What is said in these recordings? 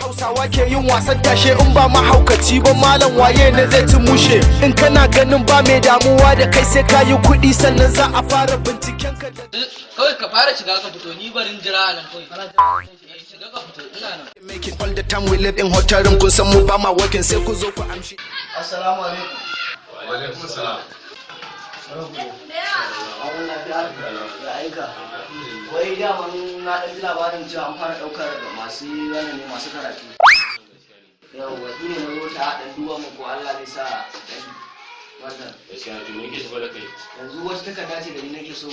Hausawa ke yin wasan tashe, in ba mahaukaci ba, malam, waye ne zai ci mushe? In kana ganin ba mai damuwa da kai, sai ka yi kuɗi, sannan za a fara binciken ka da Kawai ka fara shiga ka fito, ni barin jira a nan kawai. Shiga ka fito, ina nan. Making all the time we live in hotel room, kun san mu ba ma working, sai ku zo ku amshi. Assalamu alaikum. Wa alaikum salam. Awon lafiya, ya aika. Wai daman na ɗan ji labarin cewa an fara ɗaukar masu wannan ne, masu karatu. Yawwa, ni ne na zo ta ɗan duba mu ko Allah zai sa ɗan wannan. Gaskiya, to me yake tafa da kai? Yanzu wata takarda ce da ni nake so,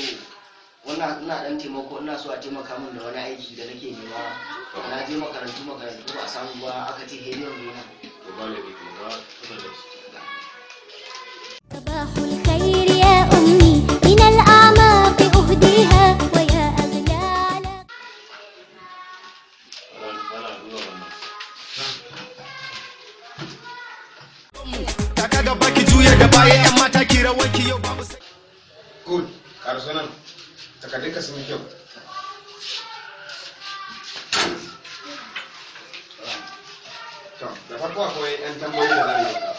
wannan ina ɗan taimako, ina so a taimaka min da wani aiki da nake nema. Na je makarantu makarantu ba a samu ba, aka ce heliyon gona. To, ba laifi, kuma ga takardar. صباح الخير يا أمي، من الأعماق أهديها، ويا أغلى على Ana duba wannan. Taka gaba ki juya da baya, yan mata ki rawanki yau babu sai Good. Ƙaraso nan. Takardunka sun yi kyau. To, da farko akwai 'yan tambayoyi da za mu yi maka.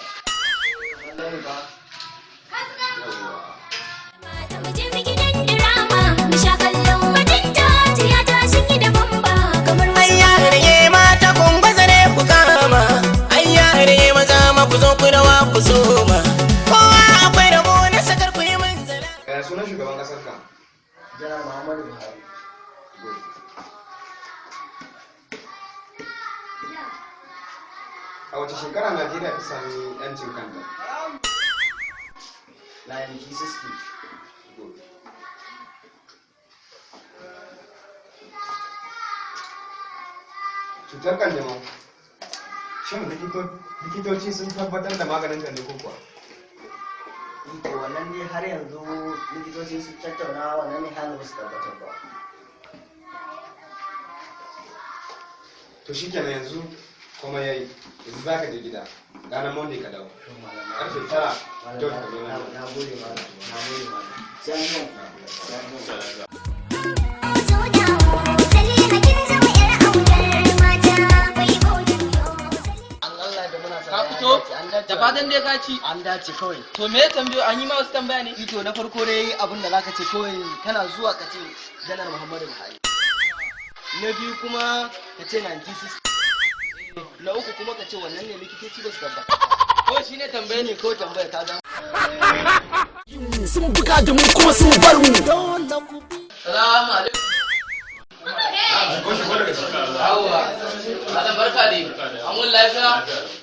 Wallahi ba. Yawwa. Mu je mu gidan drama mu sha kallon bajinta, tiyata sun yi daban ba kamar wasu. Ayyare mata, kun baza ne ku kama. Ayyare maza ma, ku zo ku rawa ku soma. Kowa akwai rabo na sakar ku yi manzala. Yaya sunan shugaban ƙasar ka? Janar Muhammadu Buhari. Good. A wace shekara Najeriya ta sami 'yancin kanta? 1960. Good. Cutar kanjamau. Shin likitoci sun tabbatar da maganin ta ne ko kuwa? To, wannan ne har yanzu likitoci sun tattauna, wannan ne har yanzu ba su tabbatar ba. To shikenan, yanzu komai yayi. Yanzu za ka je gida. Ranar Monday ka dawo. Karfe 9 dot ka zo nan. Na gode malam, na gode malam. Sai an jima. Sai an jima. Saliha, kin zama 'yar autar mata, bai godiyo. An Allah da muna sa Ka fito? an dace. Da fatan dai ka ci. An dace kawai. To, me ya tambayo? An yi ma wasu tambaya ne? Ito na farko dai, abin da zaka ce kawai kana zuwa ka ce Janar Muhammadu Buhari. Na biyu kuma ka ce 1960. Na uku kuma ka ce wannan ne likitoci ba su tabbata. Ko shine tambayar? Ne kawai tambaya ta zama. Sun buga da mu kuma sun bar mu. Salamu alaikum. Shigo, shigo daga ciki. Yawwa. Malam, barka dai. An wuni lafiya?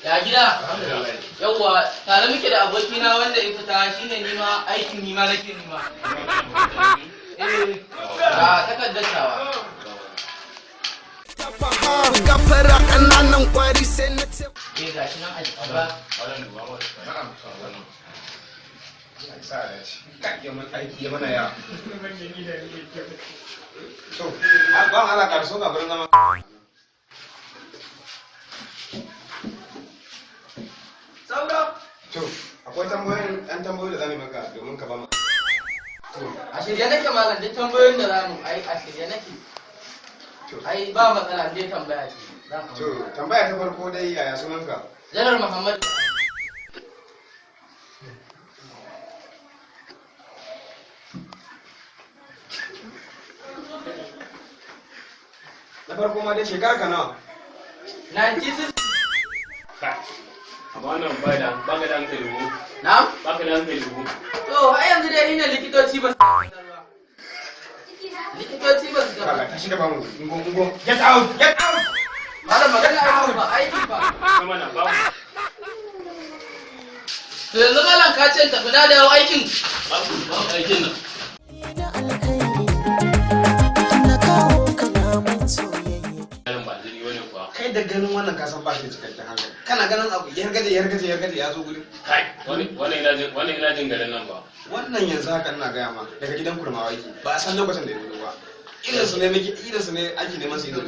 Ya gida? Yawwa, tare muke da abokina wanda ya fita, shine nima aikin nima nake nima. Eh, ga takardar tawa. Gafara, ƙananan kwari, sai na ce Eh, gashi nan a jiki ba. Malam, duba ma. Na'am. Wannan. Allah ya sa a dace. Kai, ya mana aiki ya mana yawa. To, ban Allah, ƙaraso ga gurin zama. Saura. To, akwai tambayoyin, ɗan tambayoyi da za mu yi maka domin ka ba mu. To, A shirye nake malam, duk tambayoyin da zamu ai a shirye nake. to, Ai ba matsala, dai tambaya ce. Zan amsa. to, tambaya ta farko dai, yaya sunanka? Janar Muhammad. Na farko ma dai, shekara ka nawa? 1960. Kai. Amma wannan ba da ba ka da hankali ko? Na'am? Ba ka da hankali ko? To, har yanzu dai ina likitoci ba su tabbatar ba. Likitoci ba su Kaga, tabbatar. tashi ka ba mu. Ungo, ungo. Get out, get out. Malam, magana aiki ba, aiki ba. Kuma na ba To, yanzu malam, ka ce in tafi na dawo aikin. babu babu aikin nan. Da alkhairi na kawo kalaman soyayya. Malam, ba jini wani kuwa. Kai da ganin wannan ka san ba shi da cikakken hankali. Kana ganin abu yargaje yargaje yargaje ya zo gurin. Kai, wannan ina jin garin nan ba. Wannan yanzu haka ina gaya ma, daga gidan kurmawa yake. Ba a san lokacin da ya zo ba. Irin su ne muke, irin su ne ake neman su yi.